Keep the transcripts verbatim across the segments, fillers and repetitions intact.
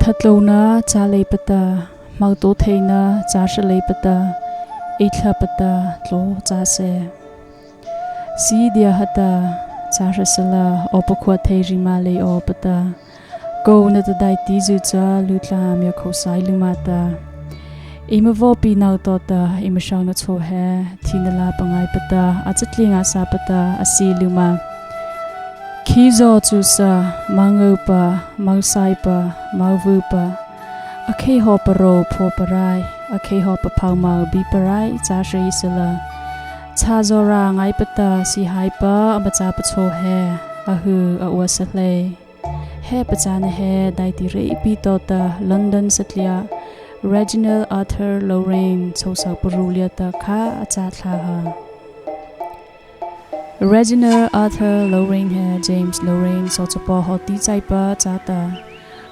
Thatlôna châ leipa ta, hmotaotheina châ hra leipa ta, ei thlahpa ta tlao châ sy. Siedia ha ta, châ hra sala, awpa khua thei ri ma lei awpa ta, kô nata daihtizy cha lu tla miakho sai lu ma ta, eima vaw pi no tawhta, eima hrohna chhao he thina lâ pangaipa ta, a chatling a sapa ta a sie lu ma. Khizaw chusa, mâ ngâpa, mâ saipa, mâ vupa, a khei hawhpa rao phaopa rai, a khei hawhpa phaoh mo bipa rai châ hra sala, chhâzaw râh ngaipa ta siehaipa ama châpa chhao he a hu a uasa hlei. He pachâna he daihti reipi tawhta London satlia Reginald Arthur Lorrain chhôhsapa ru liata kha a châ thlâh ha. Reginald Arthur Lorrain he James Lorrain sawchapaw hawti chaipa châ ta,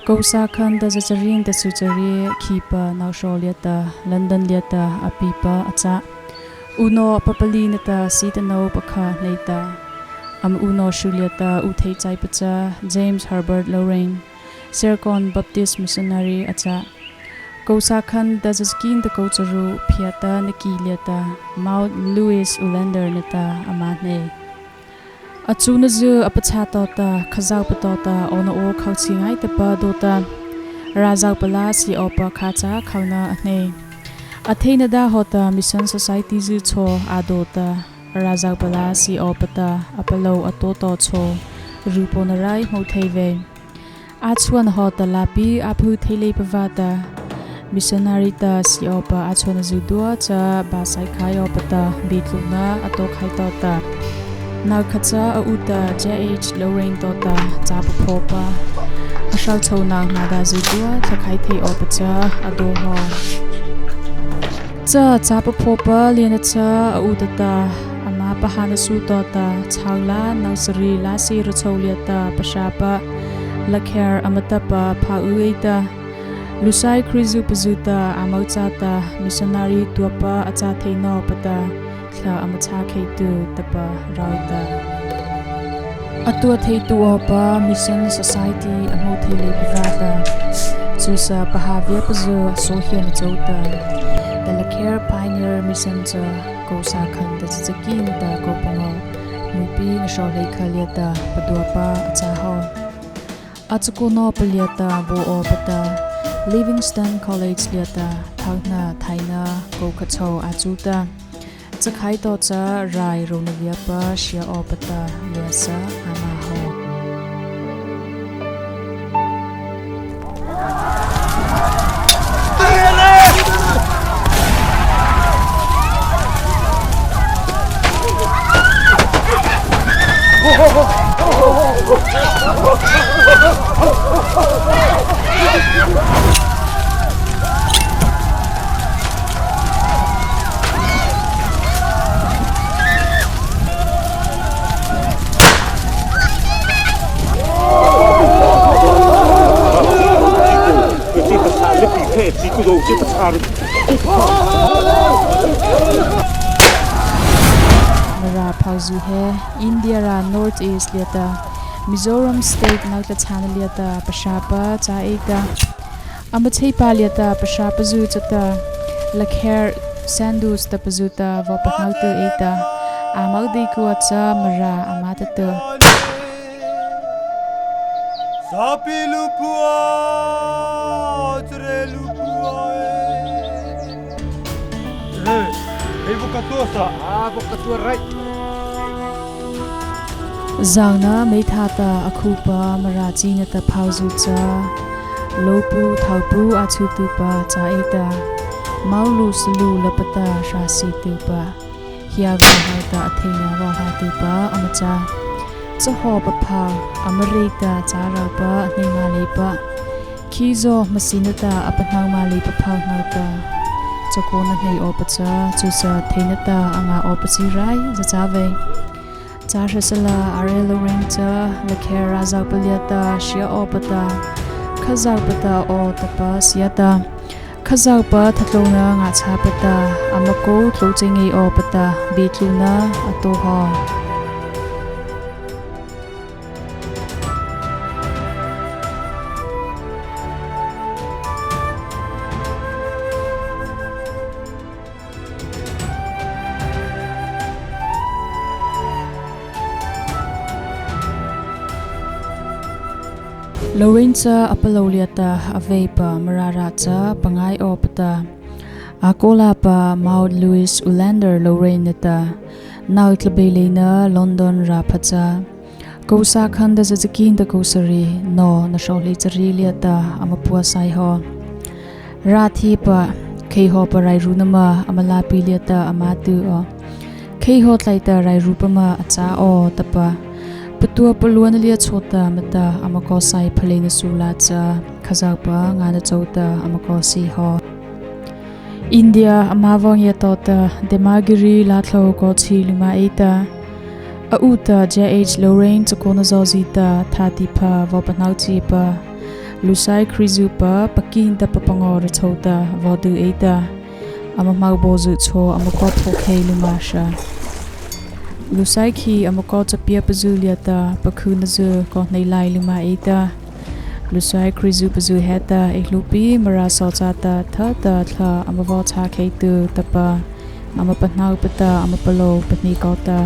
kô sâkha nata za charie nata sycharie khipa noh hrawh liata London liata a pihpa a châ. Unawh papalih nata sie ta nô pakha hnei ta, ama unawh hry liata u thei chaipa cha James Herbert Lorrain, Sirkon Baptist Missionary a châ. Kô sâkha nata za chaki nata kô charu phia ta nata ki liata Mount Louis Ulander nata ama hnei. A chuna zy a pachâ tawhta, Khazohpa tawhta awnano khochhi ngaitapa do ta, râhzy palâsa awpa kha cha khona a hnei. A theina dâh hawhta Mission Society zy chhao a do ta, râhzy palâsa awpa ta a palôh a tao tawh chhao ru pona rai hmô thei vei. A chhuahna hawhta lâpi a phuh thei leipa vâta, missionary ta sie awpa a chhuahna zydua cha ba sai khai awpa ta bietluana a tao khai tawhta, noh kha cha a u ta J H Lorrain tawhta châ paphaopa, a hroh chô noh hmâ dâh zydua tha khai thei awpa cha a do haw. Cha châ paphaopa liana cha a u ta ta, ama pahâna su tawhta chhao la noh sari lâ sie ra chô liata pahrâpa, Lakher ama tahpa pha u ei ta, Lusai Krizyhpazy ta âmo châta, missionary tuapa a châ thei nawpa ta, thla ama chhâkhei tyh tahpa rao ta, a tua thei tyh awpa Mission Society a hmô thei leipa vâta, chusa pahâ viapazy a sawhia na chô ta, The Lakher Pioneer Mission cha kô sâkha nata za chaki nata kô pangawh, Muipi noh hrawh hleikha liata paduapa a châ haw. A chakaona paliata vaw awpa ta, Livingstone College liata thôhna thaina kô kha chhôh a chu ta, chakhai tawhta rai rônah viapa hria awpa ta liahsa ama haw. Mara phawzy he India râh North East liata Mizoram State notla chhâna liata pahrâpa châ ei ta, ama cheipa liata pahrâpazy chata Lakher Sandhus tahpazy ta vaw pahno tyh ei ta, âmo deikua cha Mara ama ta tyh. Sapi lupua, chre lupua. Eh, ei, vaw ka tua sa, ah, vaw ka tua rai. Zâna meithata a khupa Mara china ta phawzy cha, lopu thawpu a chu tyhpa châ ei ta, mawlu salu lapa ta hra sie tyhpa, hia vaw hawhta a theina vaw ha tyhpa ama châ. Chahawhpa pha, ama reih ta châ ropa a hnei ma leipa, khizaw hmahsyna ta a pahno ma leipa pha hnohta, chakaona hnei awpa cha, chusa theina ta a ngâ awpa chi rai za châ vei. Châhrasala R. L. Lorrain cha Lakher râh zawpa liata hria awpa ta, Khazohpa ta aw tahpa sia ta, Khazohpa thatlôna ngâchhâpa ta, ama kô tlô chei ngei awpa ta bietluana a tao haw. Lorrain cha a palôh liata a veipa Mara râh cha pangai awpa ta, a kawlâpa Maud Louise Ulander Lorrain nata, nao tla bei leina London râh pha cha, kô sâkha nata za chaki nata kô sari, nô na hrawh hlei chari liata ama puasai haw. Râh thiehpa, kheihawhpa rairuna ma ama lâpi liata ama tyh aw. Kheihawh tlai ta rairu pa ma a châ aw tahpa, patuapa luana liata chhao ta ama ta ama kawsai phaleina su la cha, Khazohpa ngâna chô ta ama kawsie haw. India ama vaw ngiah tawhta Demagiri lâthlô kawchhi lymâ ei ta, a u ta J H Lorrain chakaona zawhzi ta thâtihpha vaw pahno chhiepa, Lushai Krizyhpa pakina ta papangaw râh chhôh ta vaw dyuh ei ta, ama hmo bawzy chhao ama kaw phaokhei lymâ hra. Lushai khi ama kaw cha piepazy liata pakhynazy kaw hnei lai lymâ ei ta, Lushai Krizyhpazy heta ei hluhpi Mara sawchapaw ta thata thla ama vaw chhâkhei tyh tahpa, ama pahnopa ta ama palôh pahnie kaw ta.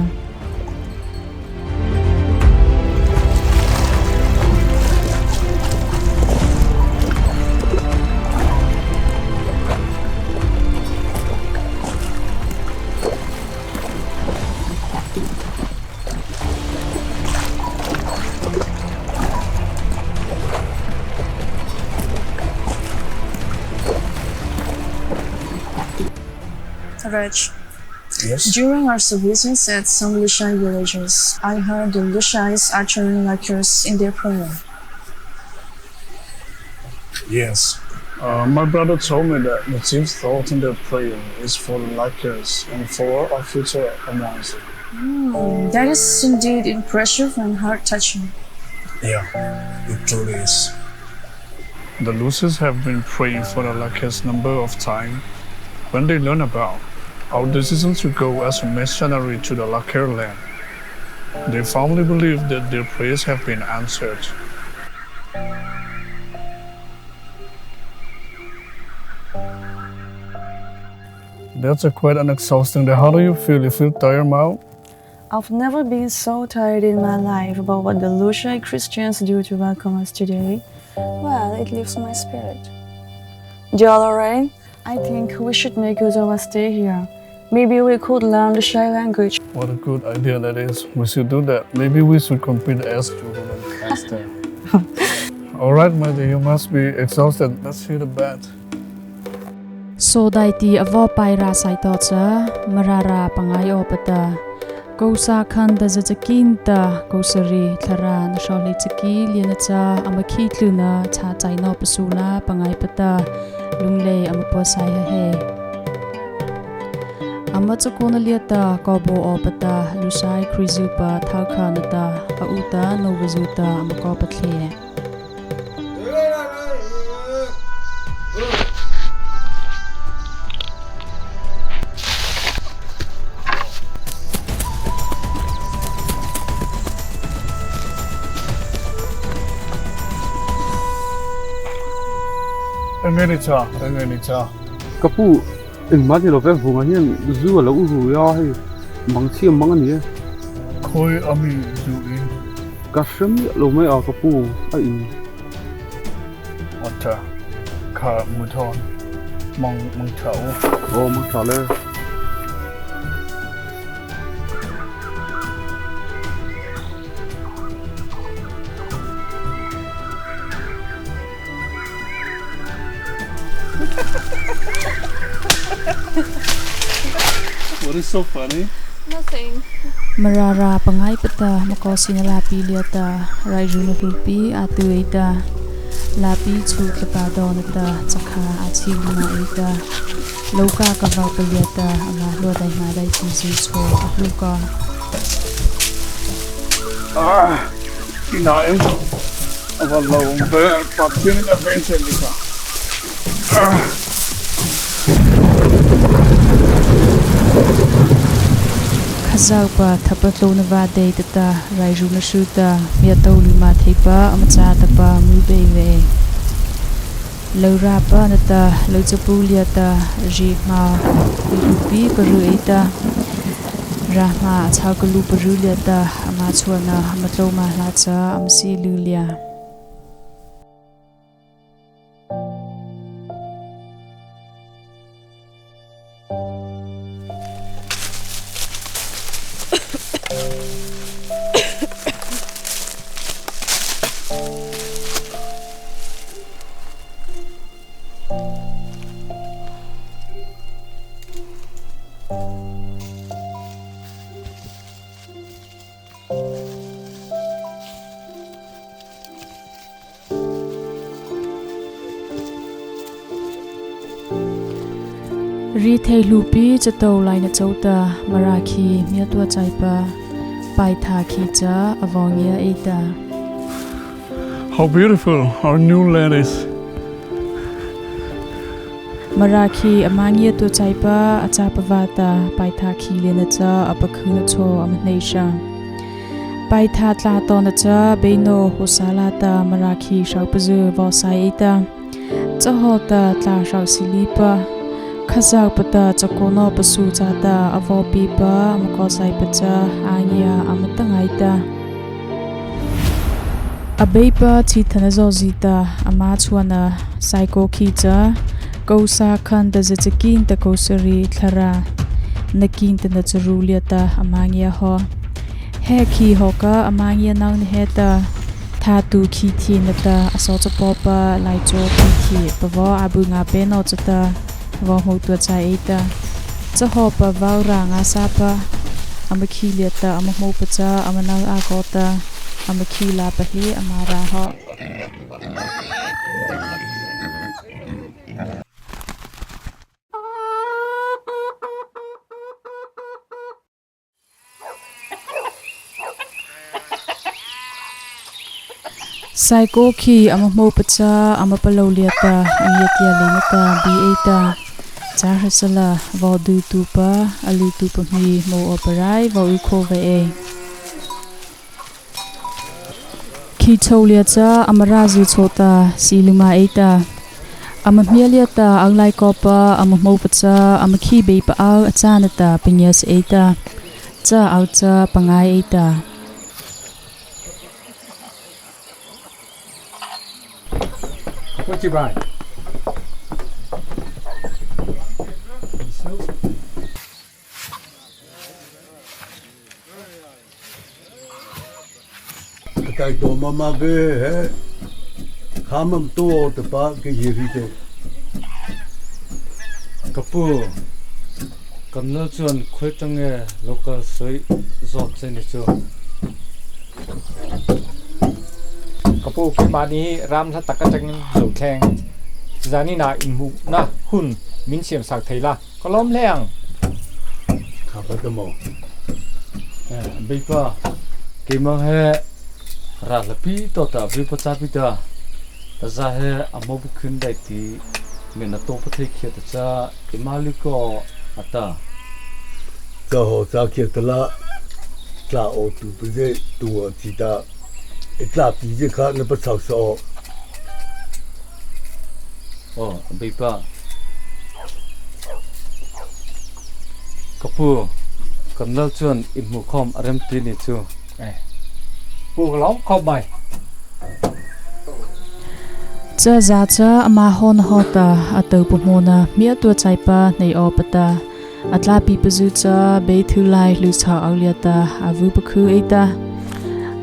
Raj. Yes? During our services at some Lushai villages, I heard the Lushais uttering Lakers in their prayer. Yes. Uh, my brother told me that the chief thought in their prayer is for the Lakers and for our future amongst them. Hmm, that is indeed impressive and heart-touching. Yeah, it truly is. The Lushais have been praying for the Lakers number of time. When they learn about our decision to go as a missionary to the Laker land, they firmly believe that their prayers have been answered. That's a quite an exhausting day. How do you feel? You feel tired, Mao? I've never been so tired in my life about what the Lushai Christians do to welcome us today. Well, it lifts my spirit. Dear Lorrain, I think we should make use of our stay here. Maybe we could learn the Lushai language. What a good idea that is. We should do that. Maybe we should compete as student and master. All right, my dear, you must be exhausted. Let's hit the bed. Sawdaihti a vaw pai râh saituh cha, Mara râh pangai awpa ta, kô sâkha nata za chaki nata kô sari, thla râh na hrawh hlei chaki liana cha ama khih tlyna chhâ chai nawpa su la pangaipa ta, lungdei ama puasai ha he. Ama chakaona liata kaw baw awpa ta, Lushai Krizyhpa thokha nata, a u ta nô vaw zu ta ama kaw pathlie. Ka ngai ni cha, ka ngai ni cha. Ka pu, eima ni lo ve, vung a hian zu a lo ru a hei. Mangchhia mang a ni e. Khawi a mi zu in. Ka hre miah lo mai a ka pu, a in. Aw ta, kha mu thawn. Mang, mang tha u. Aw, mang tha le. What is so funny? Nothing. Mara râh pangaipa ta, ama kawsina lâpi liata, rairuna hluhpi a tyh ei ta, lâpi chu tlapa dawna ta, chakha a chhing ma ei ta, lo ka ka vâ pa liata, ama hlua dai ma dai chi chi chhao a hluh ka. Ah, ina em. Ava lo ve, Pathian in a vei che ni ka. Khazohpa thapa tlôna vâ dei tah ta, rairuna hru ta, miah to lu ma thei pa, ama cha tah pa, mu bei ve. Lo râh pa nata, lo chapu liata, ri hma, i hluhpi ka ru ei ta. Râh hma, a chhao ka lu pa ru liata, ama chhuahna, ama tlô ma hla cha, ama sie lu lia. Riethei hluhpi châ tawh laina chôta Mara khih hmiatua chaipa Paitha khih cha a vaw ngia ei ta. How beautiful our new land is. Mara khih ama ngiatua chaipa a châpa vâta Paitha khih liana cha a pakhyna chhao ama hnei sha. Paitha tla tawhna cha beino hawsa lâta Mara khih hropazy vaw sai ei ta. Chahawhta tla hroh silipa, Khazohpa ta chakaona pasu châta a vaw piepa ama kaw saipa cha a ngia ama ta ngaita. Abeipa chhihthana zawhzi ta ama chhuahna Saikao khih cha, kô sâkha nata za chaki nata kô sari thla râh, na ki nata na charu liata ama ngia haw. He khih hawhta ama ngia nawna heta, thâtih khih thi nata a sawchapawpa Laichaw khih thi pavaw a bu nga pie naw chata, vaw hmô tua chai ei ta. Chahawhpa vaw râh nga sapa, ama khih liata ama hmôpa cha ama nô a kaw ta, ama khih lâpa he ama râh haw. Saikao khih ama hmôpa cha ama palôh liata a ngia tia lei nata bie ei ta. Châhrasala vaw dutuhpa, a lutuhpa hmia hmô awpa rai vaw y khao vei ei. Khih chô liata cha ama râhzy chôta sie lymâ ei ta. Ama hmia liata o lai kawpa ama hmôpa cha ama khih beipa o a châ nata pangiasa ei ta. Cha o cha pangai ei ta. Ka taihta ma ma vei he, kha ma to tahpa kei hi ri teh. Ka pu, kan lal chuan khawi aṭanga local sawi zawk che ni chu. Ka pu, keimahni ram hla tak aṭangin zo thleng. Zanina inhmuhna hun min siamsak thei la. Ka lawm hle ang. Kha pa ta maw? Eh, Beipa, keima he rah hlapi tawh ta, Beipa châ pi ta. Taza he a hmô bu khun dai ti, min a tawpa thei khia ta cha, eima li ko a ta. Cha haw cha khia ta la, tla aw tu pa ze tu a chi ta. I tla pi ze kha na pa chau sa aw. Aw, Beipa. Ka pu, kan lal chuan inhmu khawm a rem ti ni chu. Eh. Pu ka lawm khawp mai. Cha za cha ama haw na haw ta, a to pa hmawna hmiatua chaipa hnei awpa ta. A tla pi pa zu cha bei thu lai hlu chhau au lia ta, a vu pa khu ei ta.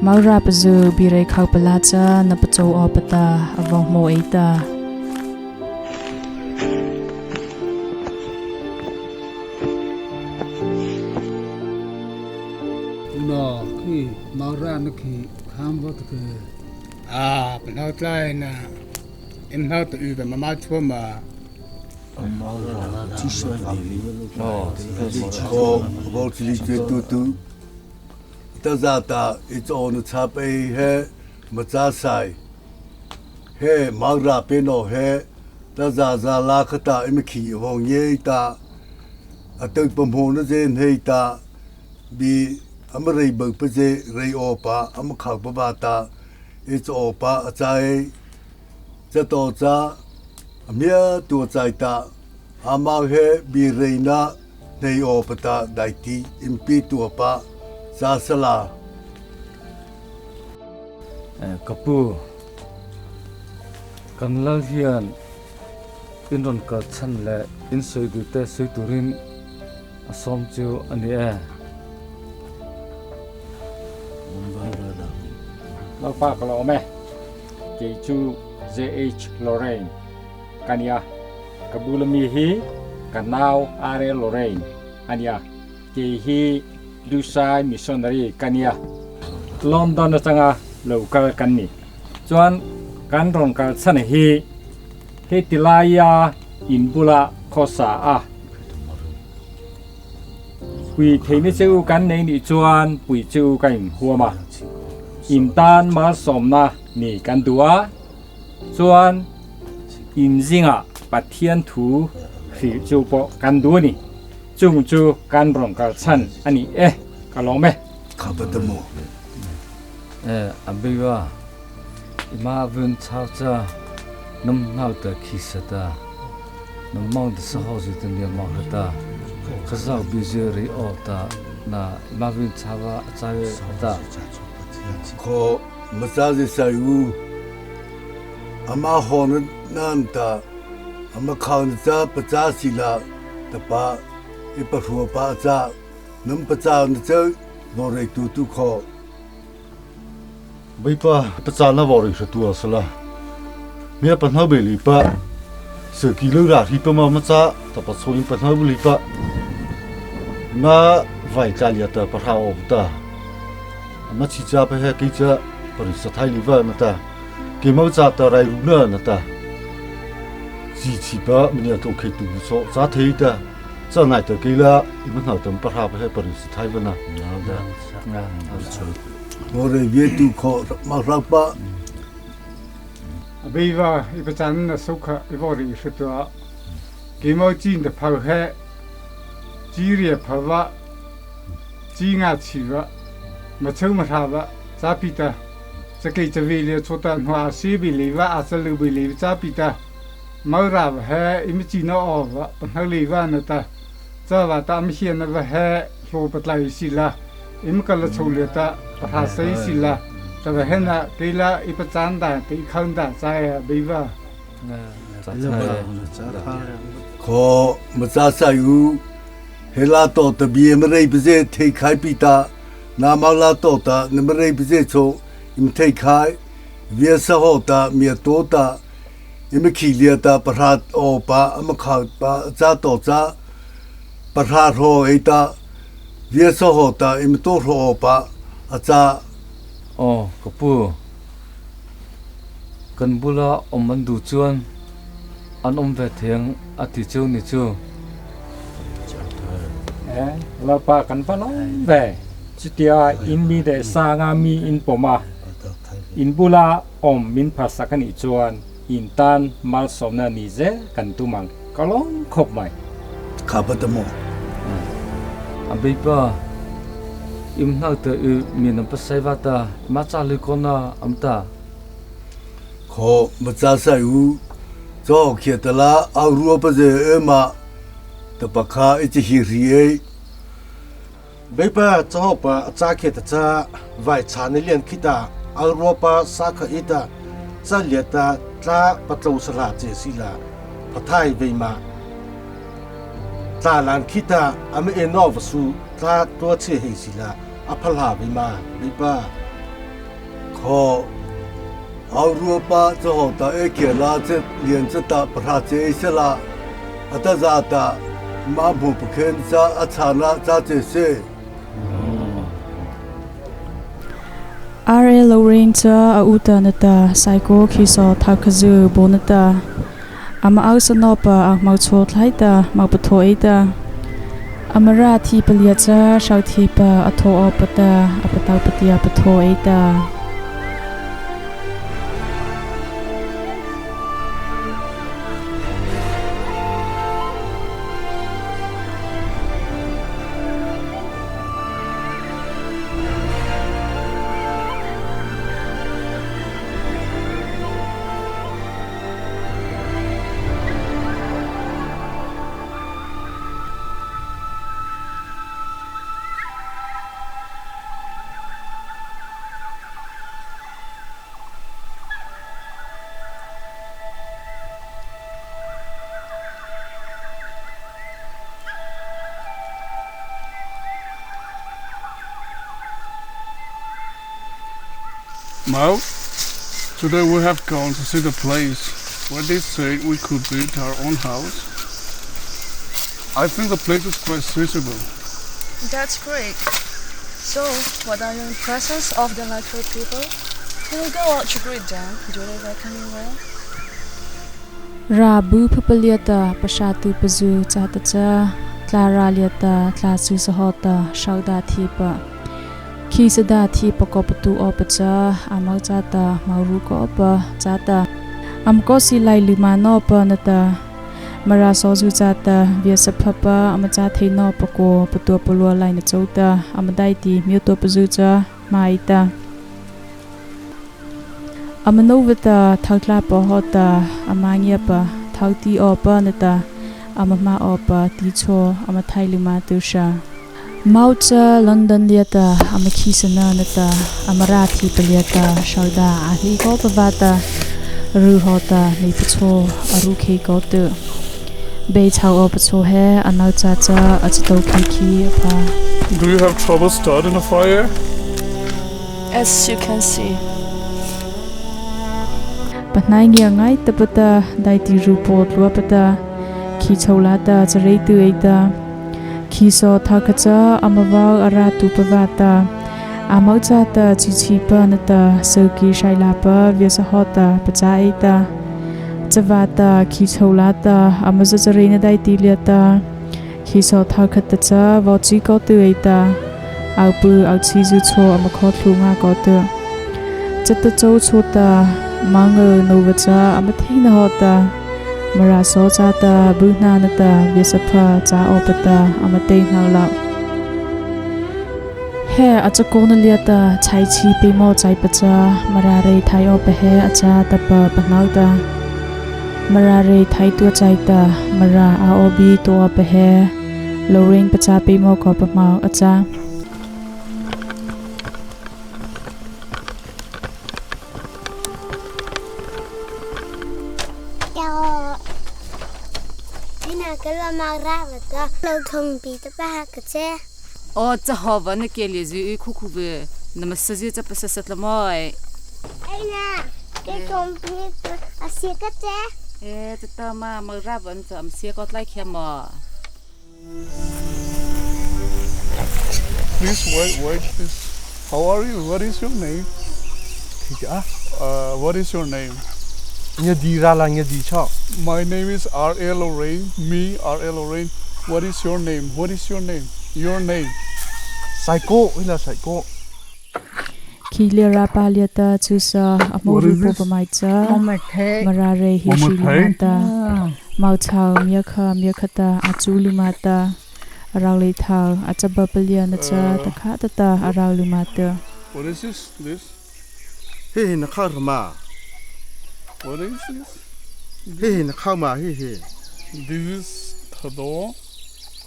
Mau ra pa zu bi rei khau pa la cha na pa cho awpa ta, a vawng hmaw ei ta. Tuna khi mau ra na khi kham va ta ke. A, pa nau tlai na. Em nau ta u ve ma ma chua ma. Ko, ko, chili chwe tu tu. Taza ta, i cho na cha pei he, ma cha sai. He, mau ra pe no he, taza za la kha ta, i ma khi vawng ye ta. A teu pa hmo na zen hei ta. Bi, ama rei bau pa ze, rei aw pa, ama khau pa ba ta. I cho aw pa, a cha ei. Cha to cha, a hmia tua chai ta, a mau he bi reina nei aw pa ta daiti, in pi tua pa, cha sala. Eh, ka pu, kan lal hian, in rawn kal chhan le, in sawi duh te sawi turin, a sawm chu a ni e. Lalpa ka lawm e. Kei chu J H Lorrain ka ni a. Ka bu la mi hi ka nau R A Lorrain a ni a. Kei hi Lusai missionary ka ni a. London aṭanga lo kal kan ni. Chuan kan rawn kal chhan hi, heti laia in bula khawsa a, Pui theina cheu kan nei ni chuan pui cheu kan inhuam a. Intan malsawmna ni kan duh a. Chuan inzingah Pathian thu hril cheu pawh kan duh a ni. Chung chu kan rawng kal chhan a ni e, ka lawm e. Kha pa ta maw? Eh, Abeipa, eima vin chau cha, nam nau ta khi sa ta, nam mang ta sa ho zi ta nia mang ha ta, ka zau bi zi ri o ta, na eima vin chau va cha ve ta. Kho, ma cha zi sai u, ama ho na nan ta, ama khau na cha, pa cha si la, ta pa, i pa hrua pa cha, nam pa cha na cha, vaw rei tu tu kho. Beipa, pachâna vaw rei hre tua sala. Mia pahnau bei leipa. Saki lo ra hri pa ma ma cha, ta pa chhawng in pahnau bei leipa. Nga vai tla lia ta pahra aw ta. Ma chi cha pa he kei cha, pa rei sa thai leipa na ta. Kei mau cha ta rai ru na na ta. Chi chi pa, mania to kei tu bu so, cha thei ta. Cha nai ta kei la, i ma hnau ta pahra pa he pa rei sa thai pa na. Nga da. Nga. Mo rei vie tu kho, ma hrau pa. Abeipa, i pachâna sukha, i vaw rei hre tua. Kei mau chi na phau he, chi ria phau va, chi nga chi va, ma cheu ma hra va, cha pi ta. Cha kei cha ve le cho ta, hnua a se bei lei va, a cha lu bei lei va, cha pi ta. Mau ra va he, i ma chi na aw va, pahnau lei va na ta. Cha va ta ama hia na va he, hlo pa tlai si la. I ma ka la chho le ta, pahra sai si la. Ta va he na, kei la, i pachân da, kei khau da, cha ya, Beipa. Kho, ma cha sai u, he la to ta bie ma rei pa ze thei khai pi ta, na mau la to ta, na ma rei pa ze cho, i ma thei khai, via sa ho ta, mia to ta, i ma khi lia ta, pahra aw pa, ama khau pa, cha to cha, pahra hro ei ta, via sa ho ta, i ma to hro aw pa, a cha. Aw, ka pu. Kan bula awm an duh chuan an awm ve thei ang a ti cheu ni chu. Eh, Lalpa kan va lawm ve. Chutia in mi leh sanga mi in pawm a, in bula awm min phasak a nih chuan in tan malsawmna ni zel kan tum ang. Ka lawm khawp mai. Kha pa ta maw? A beipa, i ma hnau ta i min an pasai va ta, i ma cha lui kawna am ta. Kho, ma cha sai u, chaw khia ta la, au rua pa ze e ma, ta pa kha i chi hi ri ei. Beipa, chaw pa a cha khia ta cha, vai cha ni lian khi ta, au rua pa sa kha i ta, cha lia ta, tla pa tlo sa la che si la, pa thai vei ma. Tla lan khi ta, ama e no va su, tla tua che hei si la, a pha la vei ma, Beipa. Kho, au rua pa cha ho ta e khia la che lian cha ta pahra che ei se la, a ta za ta, ma bu pa khen cha a cha na cha che se. R A Lorrain cha a u ta na ta, saiko khi so tha kha zu bo na ta. Ama au sa no pa a mau cho thlai ta, mau pa tho ei ta. Ama ra thi pa lia cha, sau thi pa a tho o pa ta, a pa tau pa tia pa tho ei ta. Mau, today we have gone to see the place where they say we could build our own house. I think the place is quite suitable. That's great. So, what are your impressions of the Lakher people? Can we go out to greet them? Do they welcome you well? Ra bu pha pa lia ta, pahra tu pa zu cha ta cha, Thlahpa liata thlahpa su sahawhta sawda thiehpa, khihsawda thiehpa kawpa tuh awpa cha, âmo châta moru kawpa châta, ama kawsi lai lymâ nawpa nata, Mara sawzy châta viasa phapa ama châ thei nawpa kaw patuapa lua laina chôta, ama daihti hmiatuapa zy cha hmâ ei ta. Ama nô vâta thokha pahawhta, ama ngiapa thokha awpa nata, ama hmâ awpa ti chhao ama thai lymâ tyh sa. Âmo cha London liata ama khihsana nata, ama râh thiehpa liata sawda a hei kawpa vâta, ru hawhta hnei pachâ a ru khei kaw tyh. Bei chhao awpa chhao he a nô châ cha a châ tao khei khi a pha. Do you have trouble starting a fire? As you can see. Pahnai ngia ngaitapa ta daihti ru paw tluapa ta, khih chhôh lâta charei tyh ei ta. Khih saw thokha cha ama vaw a râh tuapa vâta, âmo châta chichhihpa nata sawki sailâpa viasa hawhta pachâ ei ta. Chavâta khih chhôh lâta ama za chareina daihti liata, khih saw thokha ta cha vaw chi kaw tyh ei ta. Awpu awchi zy chhao ama khaw thlua ngâ kaw tyh. Chata chô chhao ta, mâ ngâ nô vâ cha ama theina hawhta, Mara saw châta byhnâ nata viasa pha châ awpa ta ama tei hnoh la. He a chakaona liata chhaichhih peimawh chaipa cha, Mara reithai awpa he a châ tahpa pahno ta. Mara reithai tua chai ta, Mara a aw bi tua awpa he, Lorraine pachâ peimawh kawpa hmô a châ. Ina kala Mara vâta lo thong pi ta pa ka che. O, cha haw va na ke le zi u khu khu ve. Na ma sa zi cha pa sa sa tla moi. Ina, ke thong pi ta a sia ka che. E, cha ta ma Mara vâta cha am sia kaw tlai khia mo. Please, why, why, please? How are you? What is your name? Thei cha. Uh, what is your name? Ngiadi ra la, Ngiadi cha. My name is R A Lorraine. Me, R A Lorraine. What is your name? What is your name? Your name. Saiko, hila Saiko. Khih liata râh pa liata chusa a hmô ru paw pa mai cha. Mara rei hi si lymâ ta. Mao chhao mia kha, mia kha ta a chu lymâ ta. A rao lei thao a chaba pa liana cha ta kha ta ta a rao lymâ ta. What is this? This? Hi hi na khao ma. What is this? Hi hi na khao ma, hi hi. This is thado.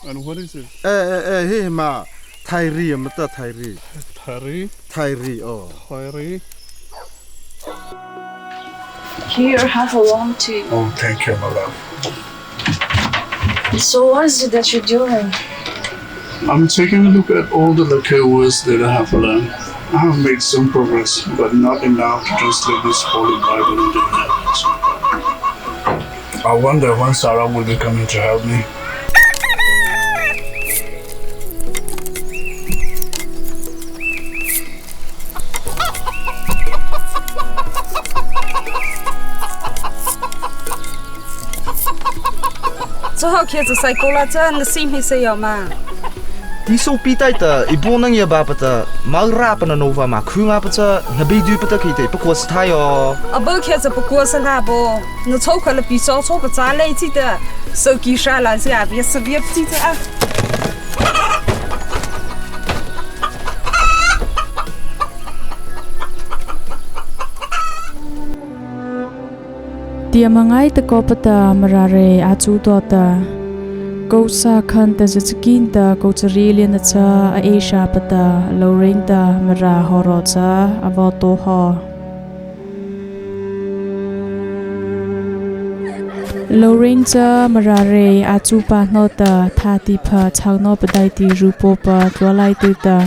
And what is this? Eh, eh, eh, hi hi ma. Thairi, ma ta thairi. Thairi? Thairi, oh. Thairi. Here, have a warm tea. Oh, thank you, my love. So what is it that you're doing? I'm taking a look at all the Lakeh words that I have learned. I have made some progress, but not enough to translate this Holy Bible into the language. I wonder when Sarah will be coming to help me. Chahawh khei cha Saiko la cha na si hmeiseih aw ma. Ti so pi tai ta, i baw na ngia ba pa ta, Mara pa na no va ma khu nga pa cha, na bei du pa ta khei te pakua sa thai aw. A bao khei cha pakua sa nga bo. Na chô kha la pi chô chô pa cha lei chi ta. So ki sa la chi a bia sa bia chi ta. Ti ama ngai ta kawpa ta Mara rei a chu tua ta. Kô sa khan ta za chakin ta kô chari liana cha a ei sa pa ta Lorraine ta Mara hawraw cha a vaw to haw. Lorraine cha Mara rei a chu pa hno ta thati pha chhao no pa daihti ru paw pa tlua lai tu ta.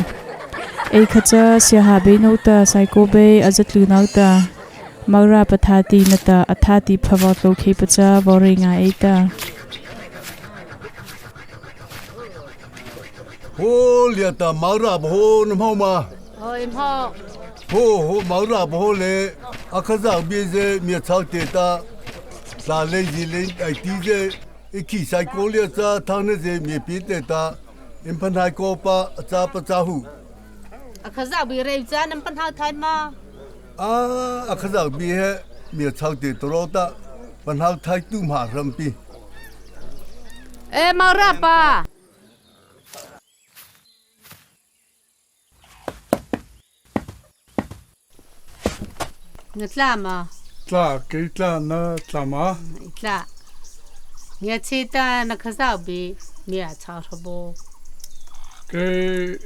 Ei kha cha sia ha bei no ta Saiko bei a za tlu no ta. Mara pa thati na ta a thati pha vaw tlo khei pa cha vaw rei nga ei ta. Ho lia ta Mara pa ho na hmô ma. Hoi hmô. Ho ho Mara pa ho le. A kha za bi ze mia chau te ta. Sa le zi le ai ti ze. I khi sai ko lia cha thang na ze mi pi te ta, in phan hai ko pa cha pa cha hu. A Khazoh bie rei cha nam phan hau thai ma. A, a Khazoh bie he mi a chau te tro ta, phan hau thai tu ma ram pi. E, Mara pa. Na tla ma? Tla, kei tla, na tla ma? Tla. Ngia chi ta na Khazoh bie, mi a chau hra bo. Kei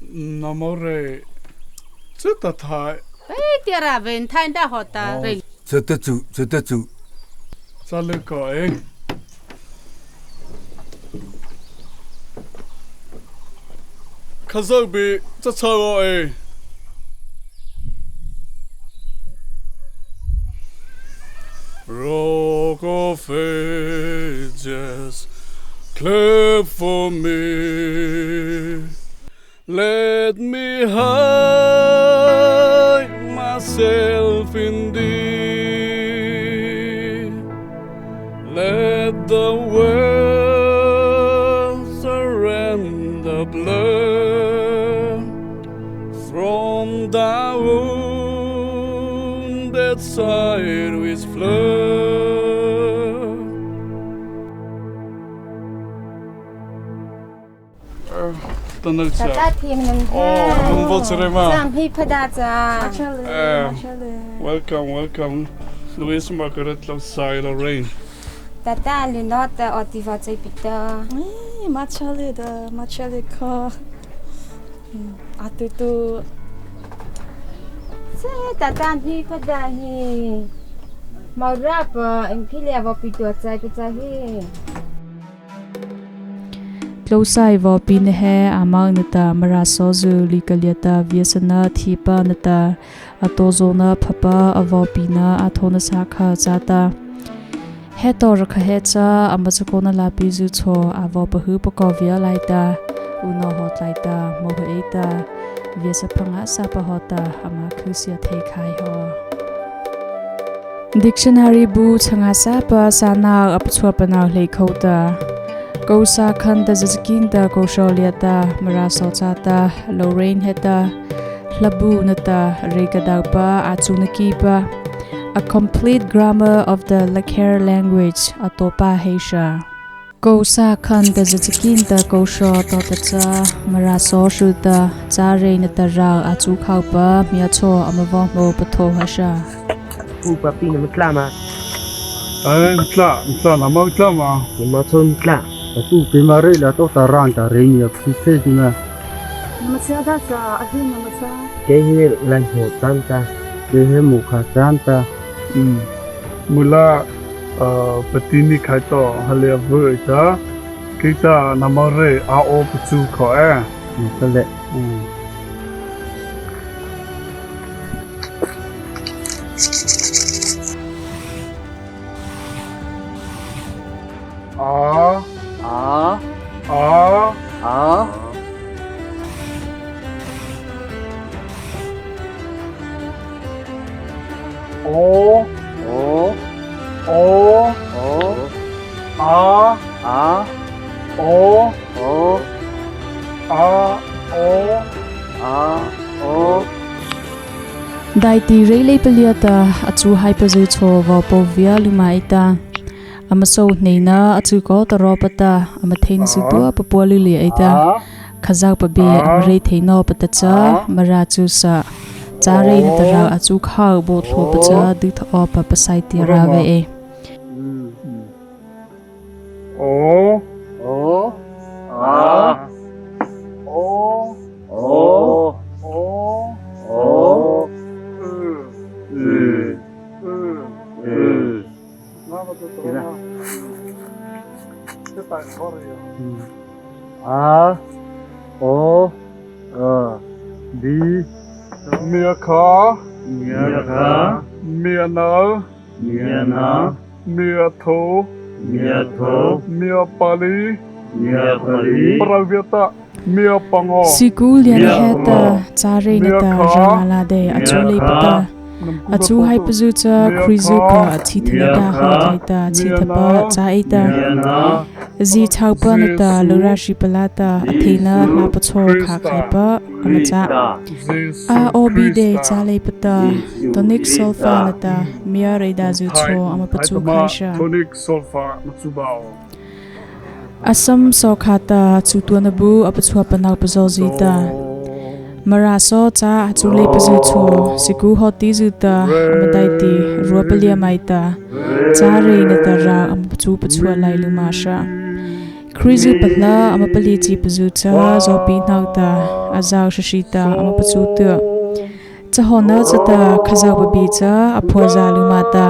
na mo re, chi ta thai. Ei, tia ra ven thai da ho ta re. Cha ta chu, cha ta chu. Cha le ko e. Khazoh bie, cha cha o e. Rock of Ages, clap for me. Let me hide myself in thee. Let the world surrender blood from thy wounded side which flow. Tana cha. Tata thim nang. Oh, nang bo chere ma. Sam hi phada cha. Machale, eh, machale. Welcome, welcome. Louise Margaret Losai Lorraine. Tata le nota otiva chai pita. Ei, machale da, machale ko. Hmm, atu tu. Che tata hi phada hi. Mau rapa, in khi le va pito chai pita hi. Tlosai vaw pi na he, a mau na ta, Mara saw zu li ka lia ta, viasana thipa na ta, a to zo na phapa, a vaw pi na, a tho na sa kha cha ta. He to ra kha he cha, a ma cha ko na la pi zu cho, a vaw pa hu pa ko via lai ta, u no ho tlai ta, mo ho ei ta, viasa phanga sa pa ho ta, a ma khu sia thei khai ho. Dictionary bu changa sa pa sa nau a pachua pa nau hlei kho ta. Ko sa khan ta zazakin ta ko saw lia ta, Mara saw cha ta, Lorraine he ta, hlabu na ta, rei ka dau pa, a chu na ki pa. A complete grammar of the Lakher language, a to pa hei sa. Ko sa khan ta zazakin ta ko saw to ta cha, Mara saw su ta, cha rei na ta rau a chu khau pa, mi a cho a ma vaw mo pa tho ha sa. Pu pa pi na ma tla ma. Ai, ma tla, ma tla na ma tla ma. Ni ma cho ma tla. Ta pu pi ma rei la to ta ran ta rei ni a pi se ki na. Na ma sa da sa, a hi na ma sa. Kei he lan ho tan ta, kei he mu kha tan ta. Hmm. Mula, ah, patini khai to, hale a vei ta. Kei ta na ma rei a o pa chu kho e. Ni ta le. Hmm. A. A. A. A. O. O. O. O. A. A. O. O. A. O. A. O. Daihti rei lei pa lia ta, a chu hai pa zu cho vaw po via lu ma ei ta. A ma so nei na, a chu ko ta ro pa ta, a ma thei na zu tua pa pua lu lia ei ta. Kha zau pa be, a ma rei thei no pa ta cha, Mara chu sa. Cha rei na ta rau, a chu khau bo thlo pa cha, du tha o pa pa sai ti ra ve e. O. O. A. O. O. O. O. O. O. O. A. O. A. Di. Mia kha. Mia kha. Mia nau. Mia nau. Mia tho. Mia tho. Mia pali. Mia pali. Parau via ta. Mia pango. Sikul liana heta, charei nata, rangala de, achu lei pata. A chu haipazy cha Krizyhpa a chhihthana ta hawhta chhihthapa châ ei ta, zie chhopa nata lôra sipalâta a theina hlâ pachâ khâkhaipa ama châ. A O B D châ leipa ta, tonic sol-fa nata mia reidâzy chhao ama pachu khai sa. A sam sawhkhâ ta, chutuana bu a pachhuahpa nao pazao zie ta, Mara saw châ a chu leipazy chhao, siku hawtizy ta ama daihti rua palie mai ta, châ rei nata râh ama pachu pachhuah lai lymâ sa. Krizyhpa hlâ ama palie chipazy cha zawpi nao ta, a zao sasi ta ama pachu tyh. Chahawhna chata Khazohpa bie cha a phuah za lymâ ta,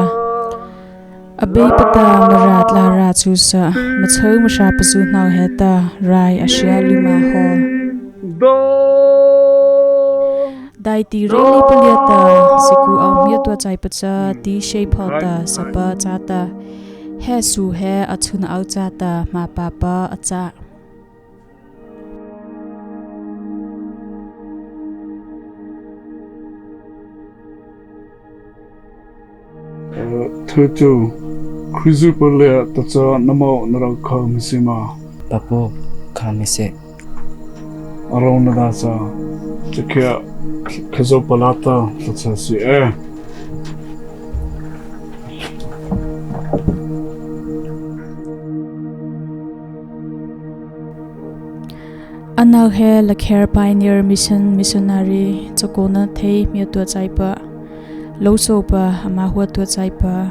Abeipa ta Mara tla râh chusa, machhao masa pazy nao heta rai a sia lymâ haw. Daihti rei leipa liata siku ao hmiatua chaipa cha ti sei pho ta sapa châ ta, he su he a chuna ao châ ta hmâpa pa a châ. Thei chu, Krizyhpa liata cha nâmo na rao khao misi ma? Papu, khao misi. A rao na da cha, chakhia Khazohpa lâta tla châ sy e. Ano he Lakher Pioneer Mission missionary, chakaona thei hmiatua chaipa, lôsopa ama huatua chaipa,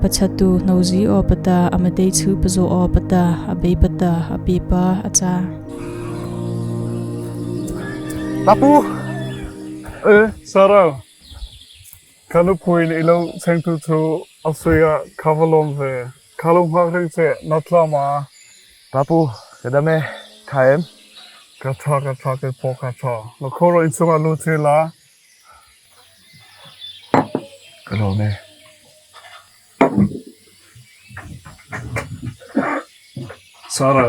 pachhatuh hnôzy awpa ta ama dei chu pazao awpa ta Abeipa ta a bipa a châ. Papu! E, Sara, kha nôpaw ei lô chhâ tu chu a suia kha va lâ vei. Kha lô hmâ reng che na tla ma? Papu, ka dam e, kha em? Ka tha, ka tha, kei po ka tha. Lo kho ro in sunga lu che la. Ka lô me. Sara,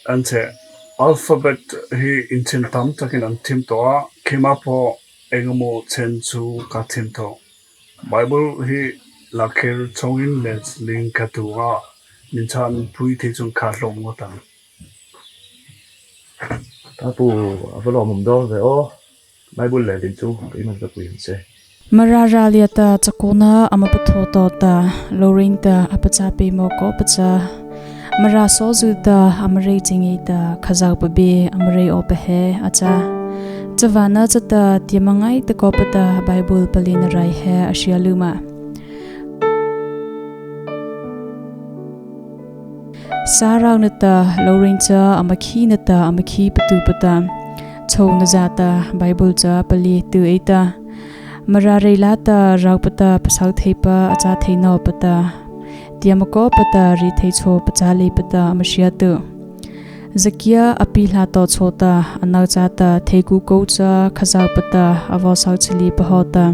an che alphabet hi in chen tam takin an thim to a, keima po ei ngâ mo chen chu ka thim to. Bible hi Lakher chhâwngin le ling ka tu a, min chan pui thei chun kha lô ngawt ta. Papu, a va lô mum do ve o. Bible le ling chu ka iman ka pui hin se. Mara râh liata chakaona ama patho to ta, Lorraine ta a pachâ peimawh kawpa cha, Mara sawzy ta ama rei chi ngei ta, Khazohpa bie ama rei awpa he a châ. Chavâna chata tiama ngaita kawpa ta Bible paliena rai he a sia lymâ. Sara nata Lorraine cha ama khih nata ama khih patu pa ta, chhôhna za ta Bible cha palie tyh ei ta, Mara rei lâta raopa ta pasao theipa a châ thei nawpa ta, tiama kawpa ta riethei chhao pachâ leipa ta ama sia tyh. Zakia a pi hla to chhao ta, a nao châ ta thei ku ko cha Khazohpa ta a vaw sao chhilih pa haw ta,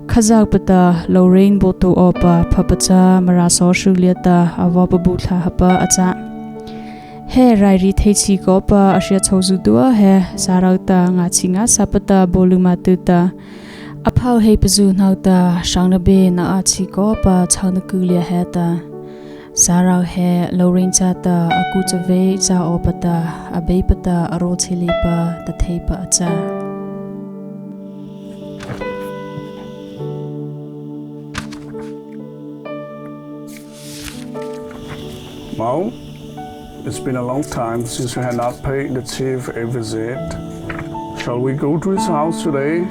Khazohpa ta Lorraine baotuh awpa phapa cha Mara saw su liata a vaw pabu thla hapa a châ. He rai riethei chi kawpa a sia chhôzy dua he Sara ta ngâchhih ngâsâpa ta baw lymâ tyh ta, a phaoh hei pazy nao ta sangna bie na a chi kawpa chhao na ku lia he ta, Sara he Lorraine châta a ku chavei châ awpa ta, Abeipa ta a raw chhilih pa ta theipa a châ. Mom, it's been a long time since we have not paid the chief a visit. Shall we go to his house today?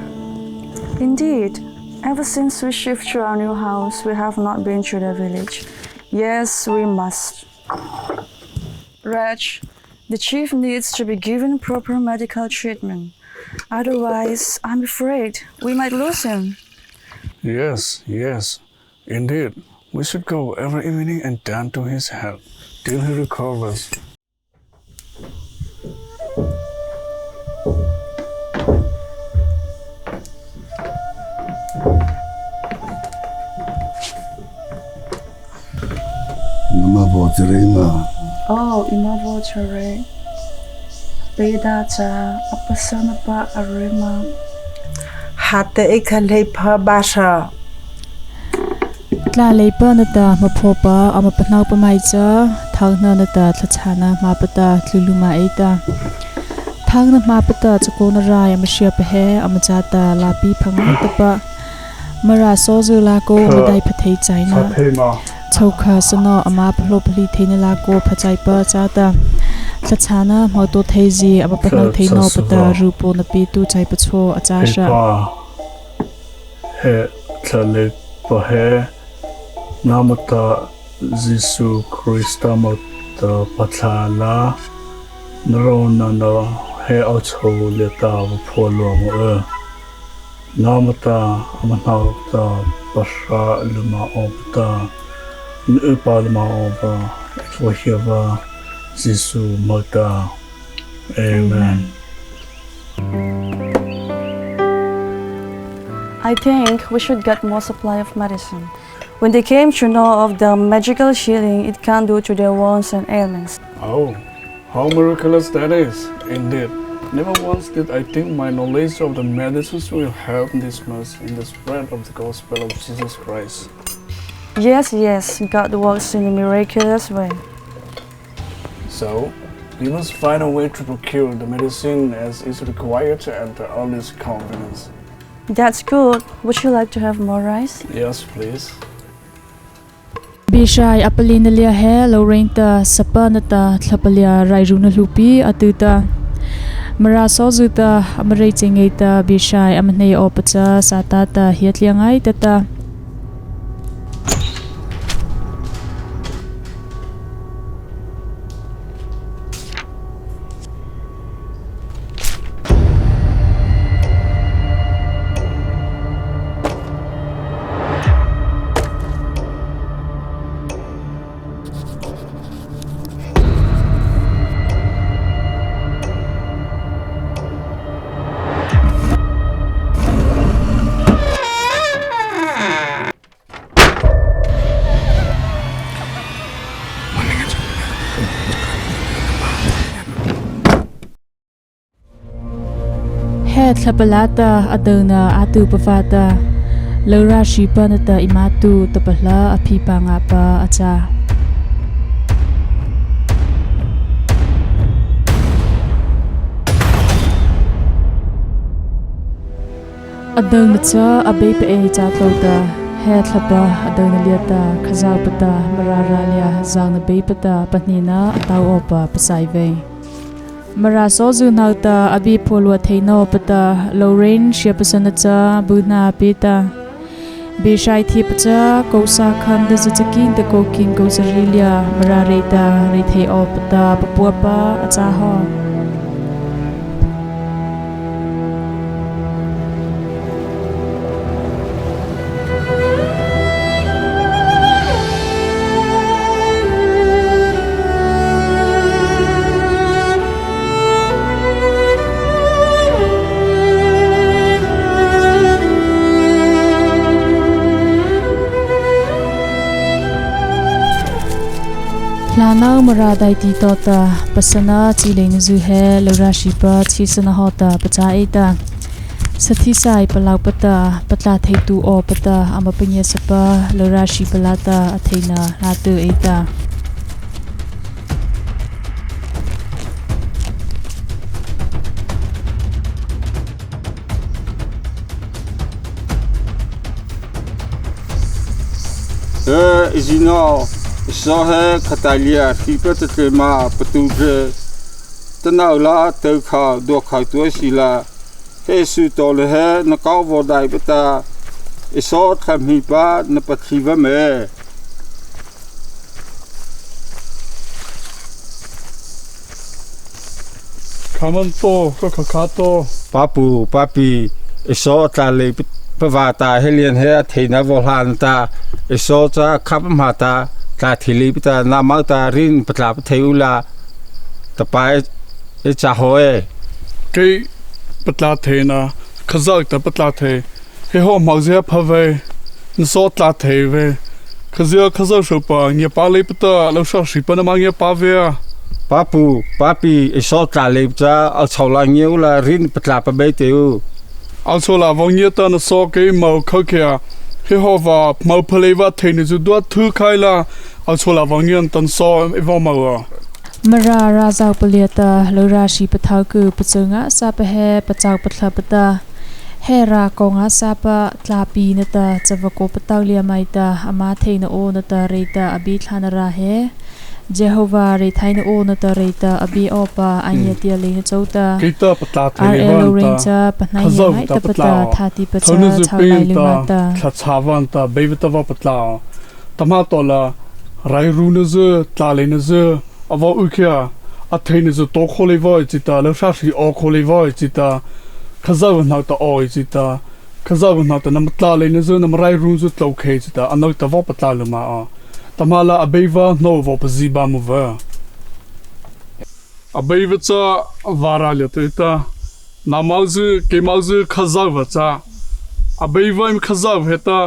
Indeed, ever since we shift to our new house, we have not been to the village. Yes, we must. Reg, the chief needs to be given proper medical treatment. Otherwise, I'm afraid we might lose him. Yes, yes. Indeed, we should go every evening and tend to his health till he recovers. Nama vaw chare ma? Oh, eima vaw chare. Peida cha a pasana pa a re ma? Khâta ei kha leipa ba sa. Tlâ leipa nata hmaphaopa ama pahnopa maih cha, thaona nata thlahchhâna hmâpa ta tlu lymâ ei ta. Thaona hmâpa ta chakaona rai ama hriapa he ama châta lâpi pha ngaitapa, Mara sawzy lâ kaw ama daihpha thei chaina, chhôhkha sano ama palôh pahlie theina lâ kaw pha chaipa châta, thlahchhâna hmâ tao thei zy ama pahno thei nawpata rupaw na pietuh chaipa chhao a châ sa. He thlalêhpa he nama ta Zisu Krista moh ta pathla la, na rônahna he a chhao liata va phuah lua mah y. Nama ta ama hnohta pahra lymâ awpa ta, na ypa lymâ awpa ei vaw hia va, Zisu moh ta. Amen. I think we should get more supply of medicine. When they came to know of the magical healing it can do to their wounds and ailments. Oh, how miraculous that is, indeed. Never once did I think my knowledge of the medicines will help this much in the spread of the gospel of Jesus Christ. Yes, yes, God works in a miraculous way. So, we must find a way to procure the medicine as is required at the earliest convenience. That's good. Would you like to have more rice? Yes, please. Bieshai a palihna liata he Lorraine ta sapa nata thlahpa liata rairuna hluhpi a tyh ta, Mara sawzy ta ama rei chei ngaita, Bieshai ama hnei awpa cha sâtâ ta hiatlia ngaitapa ta. He thlahpa lâta a dona a tyhpa vâta, lôra hripa nata eima tyh tahpa la a phipa ngâpa a châ. A dona cha Abeipa ei châ tlôh ta, he thlahpa a dona liata Khazohpa ta Mara râh liata zâna Beipa ta pahnina a tao awpa pasai vei. Mara sawzy hnohta a bie phuah lua thei nawpata, Lorraine hriapasana cha byhnâ a pie ta, Bieshai thipa cha kô sâkha nata za chaki nata kô khin kô sari liata Mara reih ta reih thei awpata papuapa a châ haw. Hlâna Mara daihti tawhta pasana chi leina zy he lôra hripa chisana hawhta pachâ ei ta, sathi sai palôhpa ta patlâh thei tuh awpata ama pangiasapa lôra hripa lâta a theina hlâ tyh ei ta. He, ei zi no, ei saw he khataih liata hripa ta tlyma patu tlyma ta nao la, tao khao dua khao tua si la, he su tawhna he na kô vaw daihpa ta, ei saw thlahmipa na pathi va mei. Khâ ma to, kha khâ khâ to. Papu, papi, ei saw tlâh leipa vâta he liana he a theina vaw hlâna ta, ei saw cha khâpa ma ta, tlâh thei leipa ta nama ta ri patlâh pa thei u la, tahpa ei châ haw ei. Kei patlâh theina, Khazoh ta patlâh thei, he haw ma zy pha vei, na saw tlâh thei vei. Khazia Khazoh hropa ngiapâ leipa ta, lôra hripa nama ngiapâ vei. Papu, papi, ei saw tlâh leipa cha a chhao la ngia u la, ri patlâh pa bie teh u. Aw chô la vâ ngiah ta na saw kei mo khao khei a, he hawh va mo pha lei va theina zu dua thu khai la, aw chô la vâ ngiah ta na saw ei vaw mo aw. Mara râh zao palia ta, lo râh si pathao ku pachâ ngâsâ pa he pachao pathla pa ta, he râh kaw ngâsâ pa tla pi na ta, chava kaw patao lia mai ta, ama theina aw na ta rei ta a bi thla na râh he, Zehôvâ reithaina aw na ta rei ta a bi awpa a ngiah tia leina chô ta. Kei ta patla thei lei va ta, Lorraine cha pahnai ngiah ngaita pa ta, thâtihpha cha chhao lai lei ma ta. Thlahchhâ va ta, beipa ta vaw patla aw. Tahmâ tawh la, rairuna zy, tla leina zy, a vaw y khei a, a theina zy tao khao lei vaw ei chi ta, lo hra hri aw khao lei vaw ei chi ta, Khazohpa hnohta aw ei chi ta, Khazohpa hnohta nama tla leina zy, nama rairuna zy tlô khei chi ta, ano ta vaw patla lei ma aw. Tahmâ la Abeipa hnohta vaw pazi ba mo va. Abeipa cha vârâh liata ei ta, nâmo zy, keimo zy Khazohpa cha, Abeipa eima Khazohpa he ta,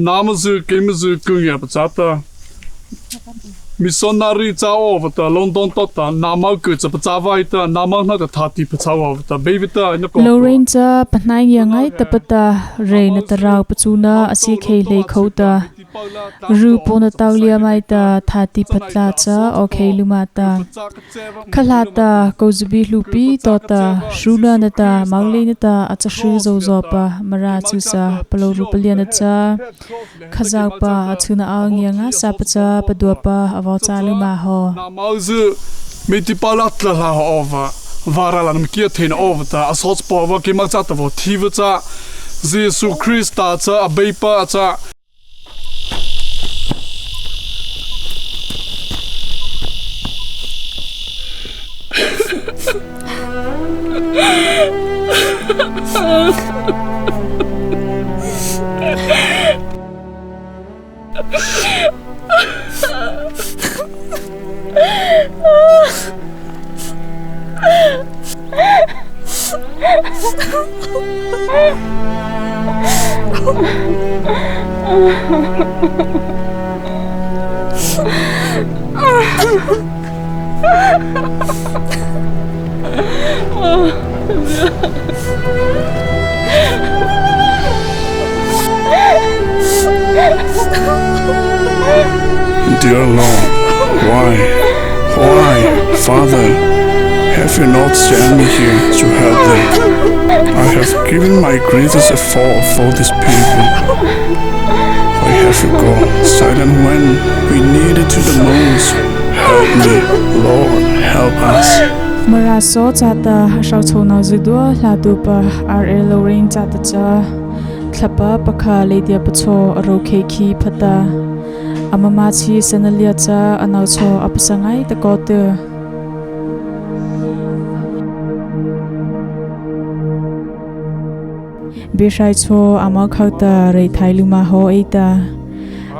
nâmo zy, keimo zy ku ngiah pachâ ta, missionary châ awpa ta, London tawhta, nâmo ku cha pachâ vâta, nâmo hnohta thâtihpha châ awpa ta, Abeipa ta eina kaw. Lorraine cha pahnai ngiah ngaita pa ta, rei na ta rao pachuna a sie khei lei khô ta, ru paw na tao lia mai ta, thâtihpha tla cha aw khei lei ma ta. Kha hla ta, kô zy bi hluhpi tawhta, hruna na ta, mo lei na ta a cha hru zo zawpa, Mara chusa palôhru palia na cha, Khazohpa a chuna aw ngiah ngâsâ pa cha paduapa a vaw châ lei ma haw. Nâmo zy, mithi pa la tla hla haw awpa, vârâh la nama kiah theina awpa ta, a sawchapawpa keima châta vaw thi va cha, Zisu Krista cha Abeipa cha. Dear Lord, why, why, Father, have you not sent me here to help them? I have given my greatest effort for these people. Where have you gone? Silent when we needed you the most. Help me, Lord, help us. Mara saw châta a hro chô no zy dua hlatuhpa R L Lorraine châta cha, thlahpa pakha leidia pachâ a ro khei khih pha ta, ama mâ chi sana lia cha a nao chhao a pasa ngaita kaw tyh. Biehrai chhao a mo khao ta reithai lei ma haw ei ta,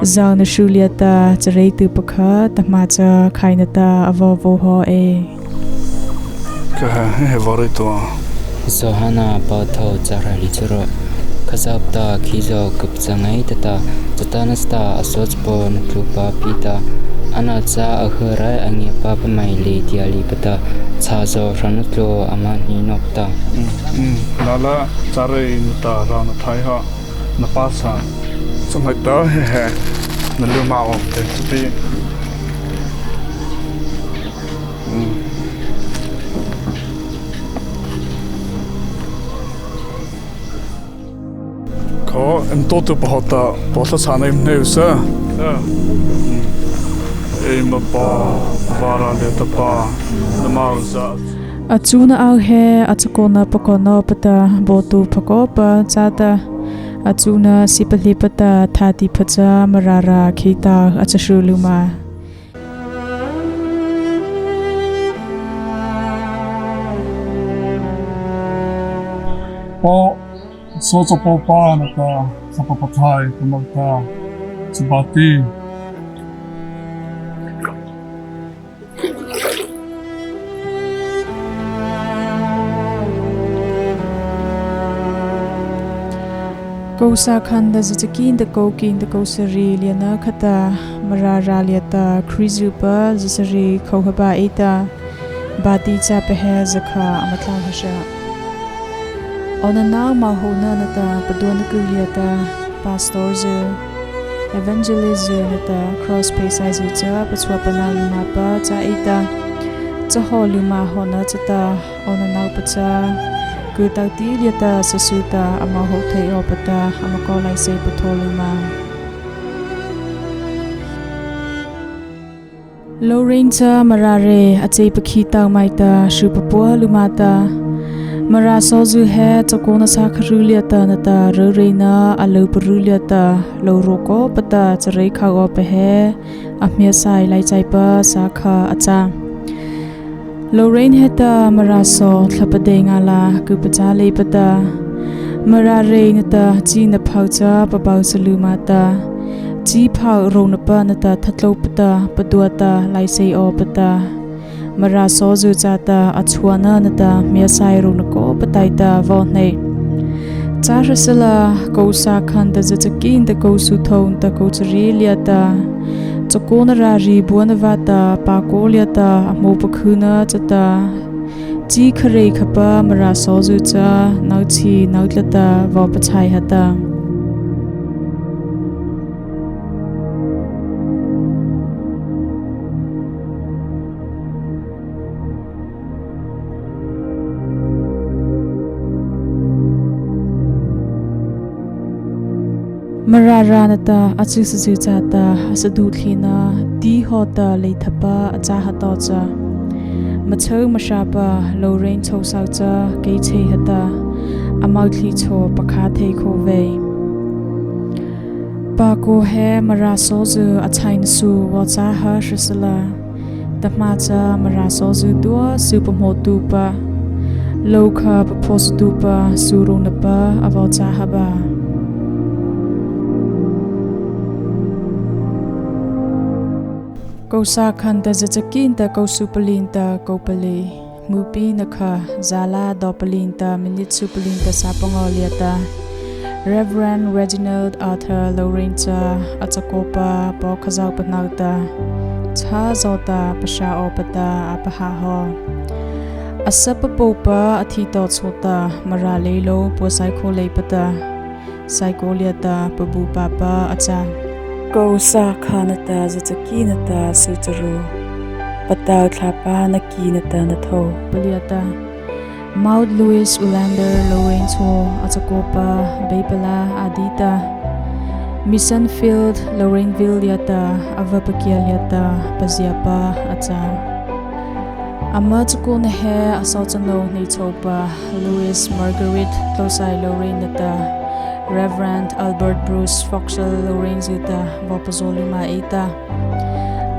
zâ na hru liata chareituhpa kha tahmâ cha khai na ta a vaw vaw haw ei. Kha he he vaw rei tua. Zawhana pathôh châhrali châro. Khazohpa ta khizaw kuh pachâ ngaita ta, Sâtâ nata a sawchapaw natlupa pi ta, ano cha a hry a ngiahpa pamai leidia leipa ta, chhâzaw hro na tlao ama hni nawpa ta. Lâlâ, châ rei na ta rao na thai haw, na pasa. Sâ mai ta he he, na lyu ma awpa te, châ pi. Kha, eima tao tyhpa hawhta, paw thlahchhâna eima hnei u sy. Eima Pa, vârâh liata pa, nama o za. A chuna aw he a chakaona pakona pata, baotuh phakawpa châta, a chuna sie palihpa ta thâtihpha cha Mara râh khei ta a cha hru lei ma. Paw, sawchapaw pa nata, Thlahpa Pathaih ta nata, châ bâti. Kô sâkha nata za chaki nata kô ki nata kô sari liana khata, Mara râh liata Krizyhpa za sari khô hapa ei ta, bâti châpa he za kha ama tlao ha sha. Awnanopa mohôhna nata paduana ku liata, pastor zy, evangelist zy nata cross pheisaih zy cha pachhuahpanoh lymâpa châ ei ta, cha hawlymâ hawhna chata, awnanopa cha ku tao ti liata sasyh ta a mohôh thei awpa ta, ama kaw laiseih patho lymâ. Lorraine cha Mara reih a chei pakhy tao maih ta, su papua lymâ ta. Mara sawzy he chakaona sâkha ru liata nata ryureina a lyu paru liata, lyu ro kawpa ta charei khao awpa he, a hmiasaih laichaipa sâkha a châ. Lorraine heta Mara saw thlahpa dei ngâ la ku pachâ leipa ta, Mara reih nata china pho cha pabau sa lymâ ta, chi pho rônahpa nata thatlôpa ta padua ta laiseih awpa ta, Mara sawzy châta a chhuahna nata hmiasaih rônah kawpa taihta vaw hnei. Châhrasala, kô sâkha nata za chaki nata kô sythôh nata kô charie liata, chakaona rari buana vâta, pako liata a hmô pakhyna chata, chi kha reih khapa Mara sawzy cha, nô chi nô tla ta vaw pachhai ha ta. Mara râh nata a chyhsazy châta a saduh thlihna ti hawhta leithapa a châ ha tawh cha, machâ machâpa Lorraine chhôhsao cha kei chei ha ta, a mothli chhao pakha thei khao vei. Pako he Mara sawzy a chhaina su vaw châ ha hra sala, tahmâ cha Mara sawzy tua su pahmôtuhpa, lyu kha paphôhsaotuhpa su rônahpa a vaw châ ha ba. Kô sâkha nata za chaki nata kô sypalih nata kô palih, hmupina kha zâlâ dawpalih nata minit sypalih nata sâ pangaw liata, Reverend Reginald Arthur Lorraine cha a chakaopa paw Khazohpa hnohta, chhâzaw ta pasa awpa ta a pahâ haw. A sapa pôhpa a thi tawh chôta Mara leilô puasai khao leipa ta, saikao liata pabu papa a châ. Kô sâkha nata za chaki nata su charu, patao thlâpa na ki nata na thôh pa liata, Maud Louise Ulander Lorraine chhao a chakaopa beipalih a di ta, Mission Field Lorraineville liata a va pakia liata paziapa a châ. Ama chakaona he a sawchanô hnei chhôhpa Louise Marguerite Tlosai Lorraine nata, Reverend Albert Bruce Foxall Lorraine zy ta vaw pazaw lymâ ei ta,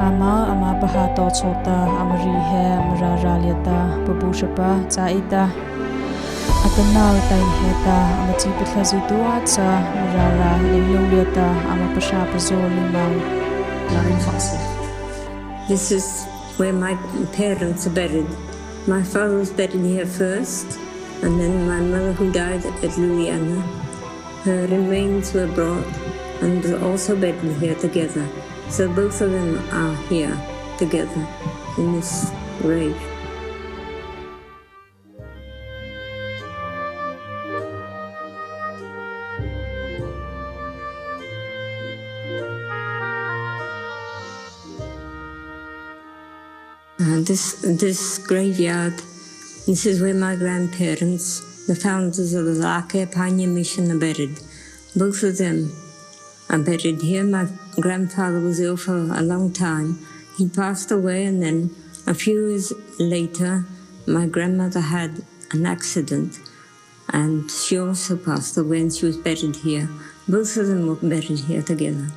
ama ama pahâ tawh chôta ama ri he Mara râh liata pabu sapa châ ei ta, atanoh taihta heta ama chi pathlazy zydua cha Mara râh leilô liata ama pasa pazaw lymâ. Lorraine Foxall. This is where my parents are buried. My father was buried here first, and then my mother, who died at Louisiana, her remains were brought and were also buried here together. So both of them are here together in this grave. Uh, this, this graveyard, this is where my grandparents, the founders of the Lake Panya Mission, are buried. Both of them are buried here. My grandfather was ill for a long time. He passed away, and then a few years later, my grandmother had an accident, and she also passed away, and she was buried here. Both of them were buried here together.